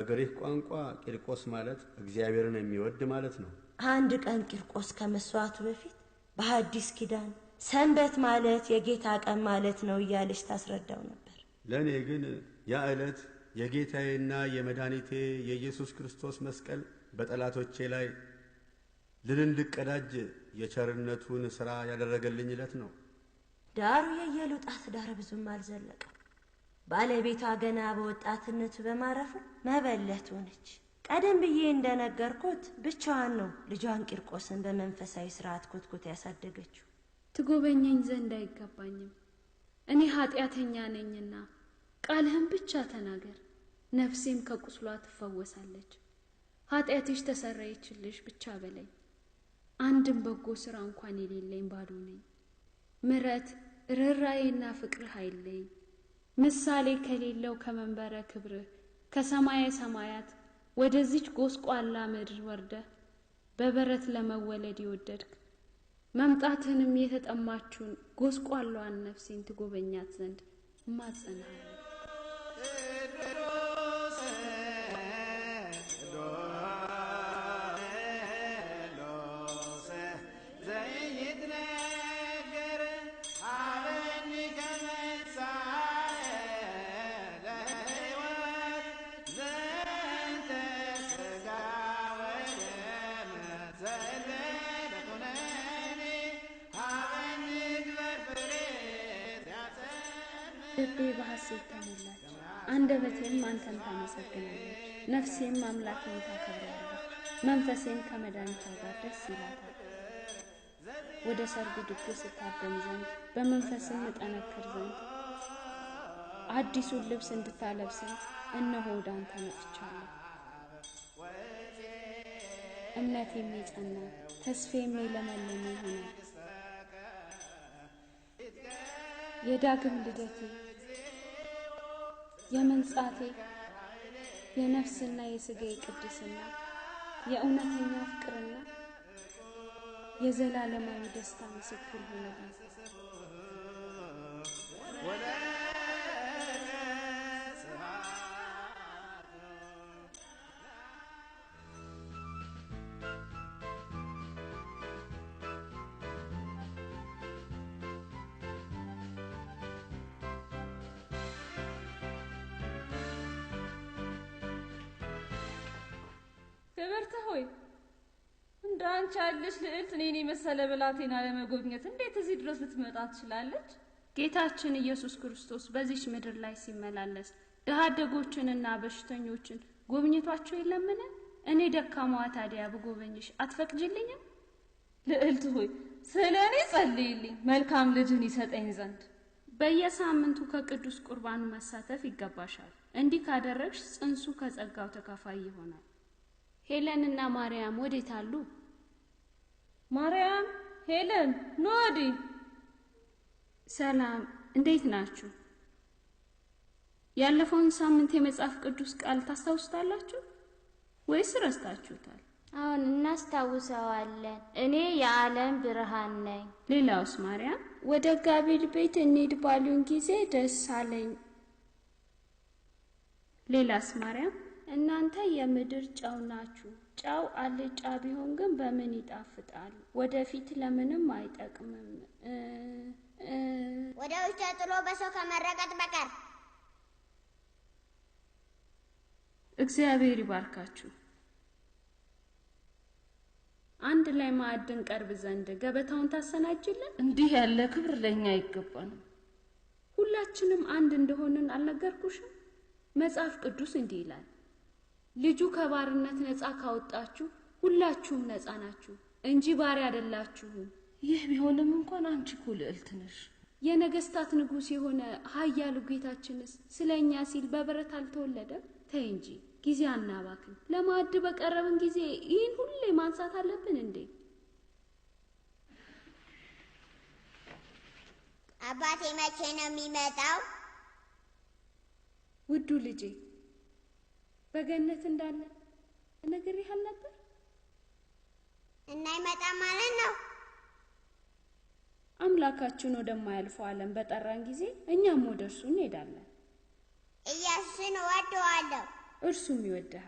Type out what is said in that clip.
በግሪክ ቋንቋ ቂርቆስ ማለት እግዚአብሔርን የሚወድ ማለት ነው። አንድ ቀን ቂርቆስ ከመስዋዕቱ በፊት በሐዲስ ኪዳን ሰንበት ማለት የጌታ ቀን ማለት ነው እያለች ታስረዳው ነበር። ለእኔ ግን ያ ዕለት የጌታዬና የመድኃኒቴ የኢየሱስ ክርስቶስ መስቀል በጠላቶቼ ላይ ድል እንድቀዳጅ የቸርነቱን ሥራ ያደረገልኝ ዕለት ነው። ዳሩ የኢየሉጣ ትዳር ብዙም አልዘለቀም። ባለቤቷ ገና በወጣትነቱ በማረፉ መበለት ሆነች። ቀደም ብዬ እንደነገርኩት ብቻዋን ነው ልጇን ቂርቆስን በመንፈሳዊ ስርዓት ኮትኩታ ያሳደገችው። ትጎበኘኝ ዘንድ አይገባኝም፣ እኔ ኃጢአተኛ ነኝና ቃልህን ብቻ ተናገር፣ ነፍሴም ከቁስሏ ትፈወሳለች። ኃጢአትሽ ተሰረየችልሽ ብቻ በለኝ። አንድም በጎ ሥራ እንኳን የሌለኝ ባዶ ነኝ። ምሕረት ርኅራኄና ፍቅርህ አይለኝ። ምሳሌ ከሌለው ከመንበረ ክብርህ ከሰማየ ሰማያት ወደዚች ጎስቋላ ምድር ወርደህ በበረት ለመወለድ የወደድክ መምጣትህንም የተጠማችውን ጎስቋላዋን ነፍሴን ትጎበኛት ዘንድ እማጸንሃለሁ። ልቤ በሐሴት ተሞላች፣ አንደበቴም አንተን ታመሰግናለች። ነፍሴም አምላኬን ታከብረዋለች፣ መንፈሴም ከመድኃኒቷ ጋር ደስ ይላታል። ወደ ሰርጉ ድግስ እታደም ዘንድ በመንፈስም እጠነክር ዘንድ አዲሱን ልብስ እንድታለብሰኝ እነሆ ወደ አንተ መጥቻለሁ። እምነቴም የጸና ተስፋዬም የለመለመ ይሆናል። የዳግም ልደቴ የመንጻቴ የነፍስና የሥጋዬ ቅድስና የእውነተኛ ፍቅርና የዘላለማዊ ደስታ ምስክር ይሆንልኝ። ክብርት ሆይ፣ እንደ አንቺ ያለች ልዕልት እኔን የመሰለ ብላቴና ለመጎብኘት እንዴት እዚህ ድረስ ልትመጣ ትችላለች? ጌታችን ኢየሱስ ክርስቶስ በዚች ምድር ላይ ሲመላለስ ድሀ አደጎችንና በሽተኞችን ጎብኝቷቸው የለምን? እኔ ደካማዋ ታዲያ ብጎበኝሽ አትፈቅጂልኝም? ልዕልት ሆይ፣ ስለ እኔ ጸልይልኝ መልካም ልጅን ይሰጠኝ ዘንድ። በየሳምንቱ ከቅዱስ ቁርባኑ መሳተፍ ይገባሻል። እንዲህ ካደረግሽ ጽንሱ ከጸጋው ተካፋይ ይሆናል። ሄለንና ማርያም ወዴት አሉ? ማርያም፣ ሄለን ኑ ወዲህ። ሰላም፣ እንዴት ናችሁ? ያለፈውን ሳምንት የመጽሐፍ ቅዱስ ቃል ታስታውሱታላችሁ ወይስ ረስታችሁታል? አሁን እናስታውሰዋለን። እኔ የዓለም ብርሃን ነኝ። ሌላውስ ማርያም? ወደ ጋቢል ቤት እንሂድ ባሉኝ ጊዜ ደስ አለኝ። ሌላስ ማርያም? እናንተ የምድር ጨው ናችሁ። ጨው አልጫ ቢሆን ግን በምን ይጣፍጣል? ወደፊት ለምንም አይጠቅምም። ወደ ውጭ ተጥሎ በሰው ከመረገጥ በቀር። እግዚአብሔር ይባርካችሁ። አንድ ላይ ማዕድን ቀርብ ዘንድ ገበታውን ታሰናጅልን። እንዲህ ያለ ክብር ለእኛ አይገባንም። ሁላችንም አንድ እንደሆንን አልነገርኩሽም? መጽሐፍ ቅዱስ እንዲህ ይላል፣ ልጁ ከባርነት ነፃ ካወጣችሁ ሁላችሁም ነፃ ናችሁ እንጂ ባሪያ አይደላችሁም። ይህ ቢሆንም እንኳን አንቺ እኮ ልዕልት ነሽ። የነገስታት ንጉሥ የሆነ ኃያሉ ጌታችንስ ስለ እኛ ሲል በበረት አልተወለደም? ተይ እንጂ ጊዜ አናባክን። ለማዕድ በቀረብን ጊዜ ይህን ሁሌ ማንሳት አለብን እንዴ? አባቴ መቼ ነው የሚመጣው? ውዱ ልጄ በገነት እንዳለ ነግሬህ አልነበር? እና ይመጣ ማለት ነው? አምላካችን ወደማያልፈው ዓለም በጠራን ጊዜ እኛም ወደ እርሱ እንሄዳለን። ኢየሱስን እወደዋለሁ። እርሱም ይወድሃል።